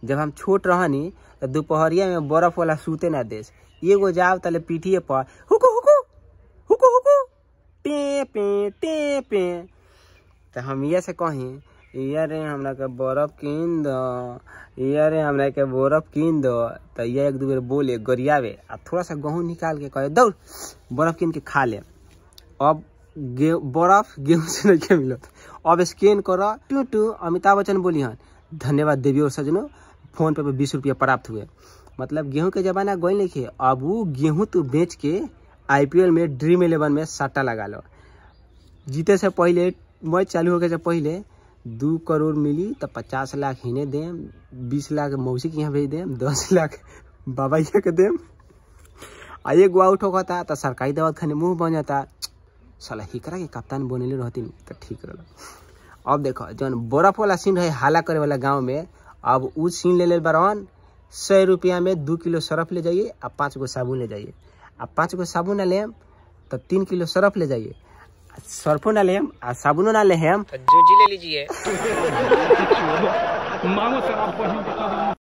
जब हम छोट रहनी तो दोपहरिया में बर्फ वाला सूते ना देस, एगो जाओ तले पीठिए पर हुकू हुकू हुकू हुकू टे पे टे पे। तो हम ये से कही यारे हमरा के बर्फ कीन दो, यारे हमरा के बर्फ कीन दो। तो ये एक दो बेर बोले गरियावे आ थोड़ा सा गेहूँ निकाल के कहे दौड़ बर्फ कीन के खा ले। अब बर्फ गेहूँ से नहीं मिलत, अब स्कैन करो टू टू अमिताभ बच्चन बोली हन धन्यवाद देवी और सजनों, फोन पे 20 रुपया प्राप्त हुए। मतलब गेहूँ के जमाना गई नहीं, अब वो गेहूँ तू बेच के आईपीएल में ड्रीम इलेवन में सट्टा लगा लो। जीते से पहले मैच चालू होके से पहले 2 करोड़ मिली तो 50 लाख हिने देम, 20 लाख मौसी के यहाँ भेज देम, 10 लाख बाबा यहाँ के देम। आ एगो आउट होता तो सरकारी दवा खाने मुँह बन जाता, साला हिकरा के कप्तान बनेले रहती तो ठीक रहा। अब देखो जौन बर्फ वाला सीन रहे हाला करे वाला गाँव में, अब उ सीन ले ले बरवन 100 रुपया में 2 किलो सरफ ले जाइए आ 5 गो साबुन ले जाइए। आ 5 गो साबुन ना लेम तो 3 किलो सरफ ले जाइए, सरफो ना लेम आ साबुनो ना लेम तो जूजी ले लीजिए। मांगो शराब।